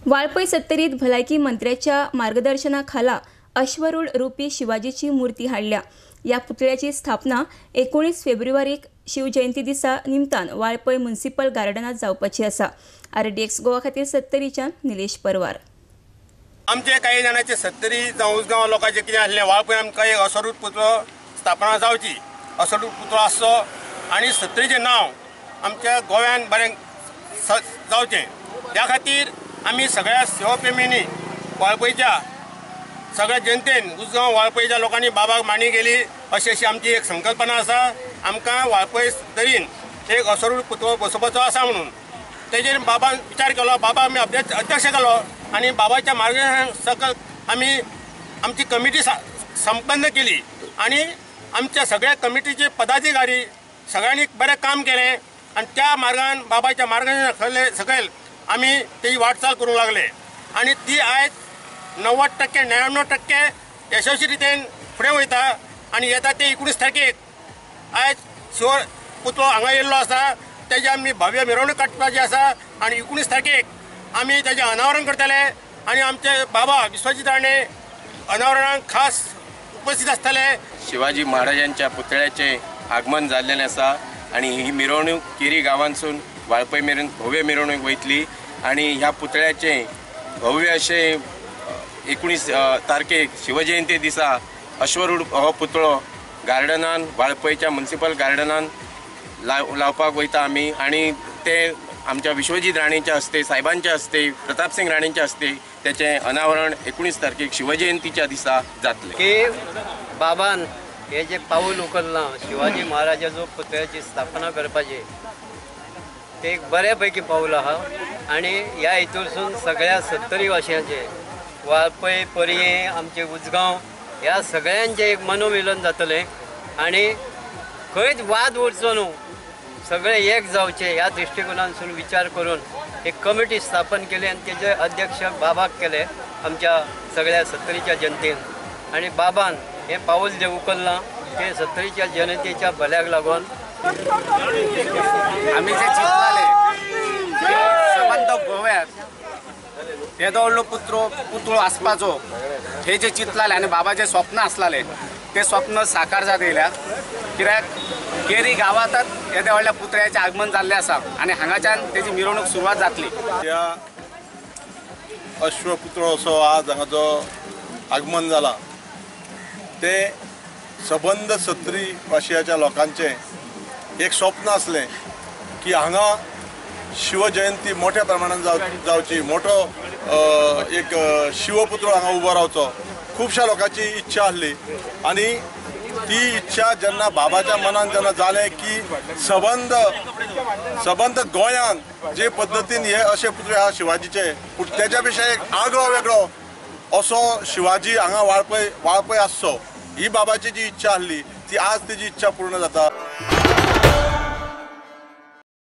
वाळपय सत्तरीत भलायकी मंत्र्याच्या मार्गदर्शना खाला अश्वरूढ रूपी शिवाजीची मूर्ती हाडल्या. ह्या पुतळ्याची स्थापना 19 फेब्रुवारीक शिवजयंती दिसा निमतान वाळपय म्युनिसिपल गार्डनात जावपाची आसा. आरडीएक्स गोवा खातीर सत्तरीच्यान निलेश परवार. आमचे काही जाणांचे सत्तरी जावं उसगांव लोकांचे कितें आसलें, वाळपय आमकां एक अश्वरूढ पुतळो स्थापना जावची, अश्वरूढ पुतळो आसचो आनी सत्तरीचें नांव आमच्या गोव्यान बरें जावचें, त्या खातीर आमी सगळ्या सेवाप्रेमींनी वाळपयच्या सगळ्या जनतेन उसगांव वाळपयच्या लोकांनी बाबाक मांडणी केली अशी अशी आमची एक संकल्पना आसा. आमकां वाळपय सत्तरीन एक अश्वरूढ पुतळो बसोवपाचो आसा म्हणून तेजेर बाबान विचार केलो, बाबा आमी अध्यक्ष केलो आनी बाबाच्या मार्गदर्शन सकल आमी आमची कमिटी संपन्न केली आनी आमच्या सगळ्या कमिटीचे पदाधिकारी सगळ्यांनी बरें काम केलें आनी त्या मार्गान बाबाच्या मार्गदर्शना सकयल आमी तेजी वाटचाल करूंक लागले आनी ती आयज 90% 99% यशस्वी रितीन फुडें वयता आनी येता ते 19 तारखेक आयज शिव पुतळो हांगा येयल्लो आसा, तेजी आमी भव्य मिरवणूक काडपाची आसा आनी 19 तारखेक आमी तेजें अनावरण करतले आनी आमचे बाबा विश्वजीत राणे अनावरणाक खास उपस्थित आसतले. शिवाजी महाराजांच्या पुतळ्याचें आगमन जाल्लें आसा आनी ही मिरवणूक केरी गांवांतसून वाळपय मेरेन भव्य मिरवणूक वयतली आनी ह्या पुतळ्याचें भव्य अशें 19 तारखेक शिवजयंती दिसा अश्वरूढ हो पुतळो गार्डनान वाळपयच्या म्युनिसिपल गार्डनान लावपाक वयता आमी आनी ते आमच्या विश्वजीत राणेच्या हस्ते, साहेबांच्या हस्ते, प्रतापसिंग राणेंच्या हस्ते तेचें अनावरण 19 तारखेक शिवजयंतीच्या दिसा जातलें. की बाबान हे जे पाऊल उखललां शिवाजी महाराजाचो पुतळ्याची स्थापना करपाची, ते एक बऱ्या पैकी पाऊल आहा आनी ह्या हितूरसून सगळ्या सत्तरी वासियांचे वाळपय, पर्यें, आमचे उजगांव ह्या सगळ्यांचें एक मनोमिलन जातलें आनी खंयच वाद उरचो न्हू, सगळे एक जावचे ह्या दृश्टिकोनांतसून विचार करून एक कमिटी स्थापन केली आनी तेजे अध्यक्ष बाबाक केले आमच्या सगळ्या सत्तरीच्या जनतेन आनी बाबान हें पावल जें उखल्लां तें सत्तरीच्या जनतेच्या भल्याक लागून. आमी जे चिंतताले सबंद गोव्यात येदो व्हडलो पुतळो आसपाचो हे जे चिंतलाले आनी बाबाचें स्वप्न आसलालें तें स्वप्न साकार जात येयल्या. कित्याक केरी गांवांतच येद्या व्हडल्या पुतळ्याचें आगमन जाल्लें आसा आनी हांगाच्यान तेजी मिरवणूक सुरवात जातली. ह्या अश्वपुतळो असो आज हांगा जो आगमन जाला तें सबंद सत्तरी वाशियाच्या लोकांचें एक स्वप्न आसलें की हांगा शिवजयंती मोठ्या प्रमाणान जावची, मोठो एक शिवपुतळो हांगा उबो रावचो, खुबश्या लोकांची इच्छा आसली आनी ती इच्छा जेन्ना बाबाच्या मनान जेन्ना जालें की सबंद सबंद गोंयांत जे पद्दतीन हे अशे पुतळे आहा शिवाजीचे, पूण तेच्या पेक्षा एक आगळो वेगळो असो शिवाजी हांगा वाळपय वाळपय आसचो ही बाबाची जी इच्छा आसली ती आज तेजी इच्छा पूर्ण जाता.